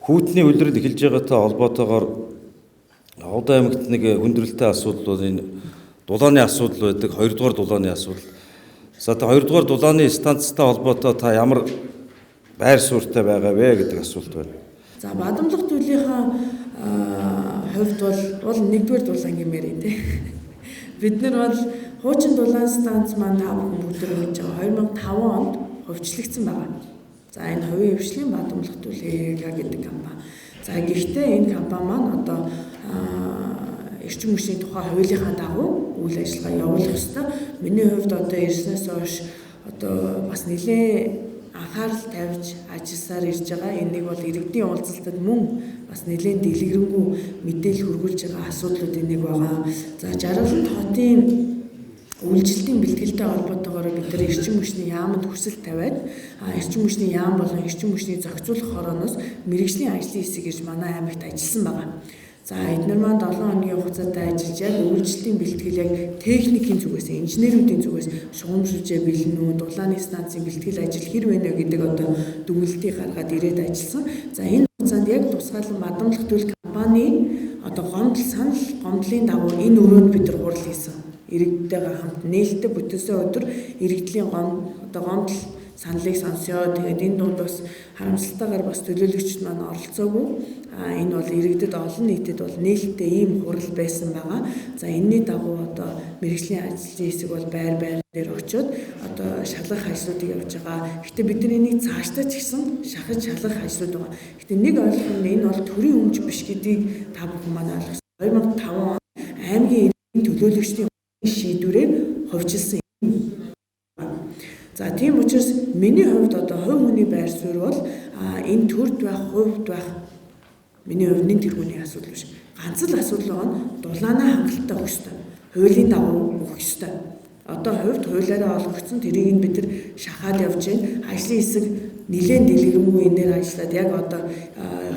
Хүйтний улирал эхэлж байгаатай холбоотойгоор Ховд аймагт нэг хүндрэлтэй асуудал бол энэ дулааны асуудал байдаг. 2 дугаар дулааны асуудал. За, та 2 дугаар дулааны станцтай холбоотой та ямар байр суурьтай байгаа вэ гэдэг асуулт байна. За, Бадамлах төлийнхаа хувьд бол нэгдүгээр дулаан гэмээр юм тий. Бид нар бол хуучин дулаан станц маань, та бүхэн бүгд мэдж байгаа, 2005 онд хувьчлагдсан байгаа. За, энэ хувийн хэвшлийн Бадамлах төлөө гэдэг компани. За, гэхдээ энэ компани маань одоо эрчим хүчний тухай хуулийнхаа дагуу үйл ажиллагаа явуулах ёстой. Миний хувьд одоо ирснээс хойш одоо бас нэлээд анхаарал тавьж ажилласаар ирж байгаа. Энийг бол иргэдийн уулзалтад мөн бас нэлээд дэлгэрэнгүй мэдээлэл хүргүүлж байгаа асуудлуудын нэг байгаа. За, Жаргалант хотын үйлчлэлийн бэлтгэлтэй холбоотойгоор бид нар эрчим хүчний яаманд хүсэл тавиад, эрчим хүчний яам болон эрчим хүчний зохицуулах хорооноос мэргэжлийн ажлын хэсэг ирж манай аймагт ажилласан байгаа. За, эднэр маань 7 хоногийн хугацаатай ажиллаж, яг үйлчлэлийн бэлтгэл, яг техникийн зүгээс, инженерүүдийн зүгээс шугамшилжээ бэлэн үү, дулааны станцын бэлтгэл ажил хэр вэ гэдэг одоо дүгнэлтийг гаргаад ирээд ажилласан. За, энэ хугацаанд яг тусгаарлан Бадамлах төл компани одоо гомдол, санал гомдлын дагуу энэ өрөөнд бид нар хурал хийсэн. Иргэдтэйгээ хамт нээлттэй бүтээсэн өдөр иргэдлийн одоо гомдол саналыг сонсёо. Тэгээд энэ дунд бас харамсалтайгаар бас төлөөлөгчд маань оролцоогүй. А энэ бол иргэдэд олон нийтэд бол нээлттэй ийм хурал байсан байгаа. За, энэний дагуу одоо мэргэжлийн ажлын хэсэг бол байр байр дээр очиод одоо шалгах ажлуудыг явж байгаа. Гэхдээ бид нар энийг цаашдаа ч гэсэн шахаж шалгах ажлууд байгаа. Гэхдээ нэг ойлгох нь энэ бол төрийн өмч биш гэдгийг та бүхэн маань ойлгох. 2005 он аймгийн төлөөлөгчдийн шийдвэрээр хувьчилсан. За, тийм учраас миний хувьд одоо хувь хүний байр суурь бол энэ төрд байх, хувьд байх миний хувьд нэн тэргүүний асуудал биш. Ганц л асуудал байгаа нь дулаанаа хангалттай өгөх ёстой. Хуулийн дагуу өгөх ёстой. Одоо хувьд хуулиараа олгогдсон тэрийг нь бид нар шахаад явж байна. Ажлын хэсэг нэлээд дэлгэрэнгүй энэ дээр ажиллаад, яг одоо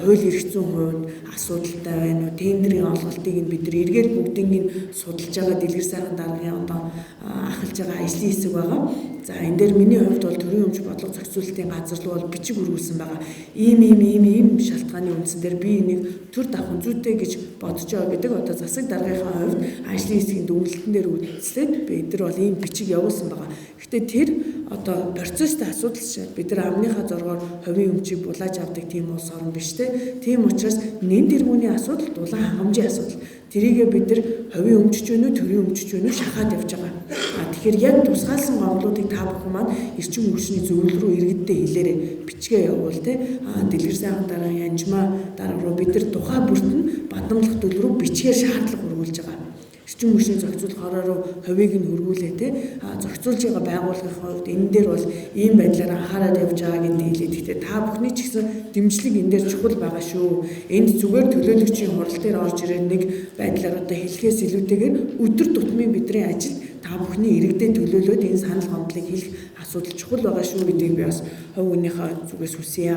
хууль эрх зүйн хувьд асуудалтай байна уу, тендерийн олголтыг нь бид нар эргээд бүгднийг нь судалж байгаа, Дэлгэр сайхан даргын одоо ахалж байгаа ажлын хэсэг байгаа. За, энэ дээр миний хувьд бол төрийн өмч бодлого зохицуулалтын газар руу бол бичиг өргүүлсэн байгаа. Ийм ийм ийм ийм шалтгааны үндсэн дээр би энийг төр давах зүйтэй гэж бодож байгаа гэдэг одоо засаг даргынхаа хувьд ажлын хэсгийн дүгнэлтэн дээр үндэслээд бид нар бол ийм бичиг явуулсан байгаа. Гэхдээ тэр одоо процесстэй асуудал шээ. Бид нар амныхаа зоргоор хувийн өмчийг булааж авдаг тийм улс орн биш те. Тийм учраас нэн тэргүүний асуудал дулаан хангамжийн асуудал. Тэрийгээ бид нар хувийн өмчч вэ нү, төрийн өмчч вэ нү шахаад явж байгаа. А тэгэхээр яг тусгаалсан гомдлуудыг та бүхэн маань эрчим хүчний зөвлөл рүү иргэддээ хэлээрэй. Бичгээ явуул те. А Дэлгэр сайхан дараа Янжмаа дарга руу бид нар тухай бүрт нь Бадамлах төл рүү бичгээр шаардлага хүргүүлж байгаа. Эрчим хүчний зохицуулах хороо руу хувийг нь хөргүүлээ те. А зохицуулж байгаа байгууллагын хувьд энэ дээр бол ийм байдлаар анхаарал явж байгааг нь хэлээд. Гэхдээ та бүхний ч гэсэн дэмжлэг энэ дээр чухал байгаа шүү. Энд зүгээр төлөөлөгчийн хурал дээр орж ирээд нэг байдлаар одоо хэлэхээс илүүтэйгээр өдөр тутмын бидний ажил та бүхний иргэдэд төлөөлөөд энэ санал гомдлыг хэлэх асуудал чухал байгаа шүү гэдгийг би бас хувь хүнийхээ зүгээс хүсье.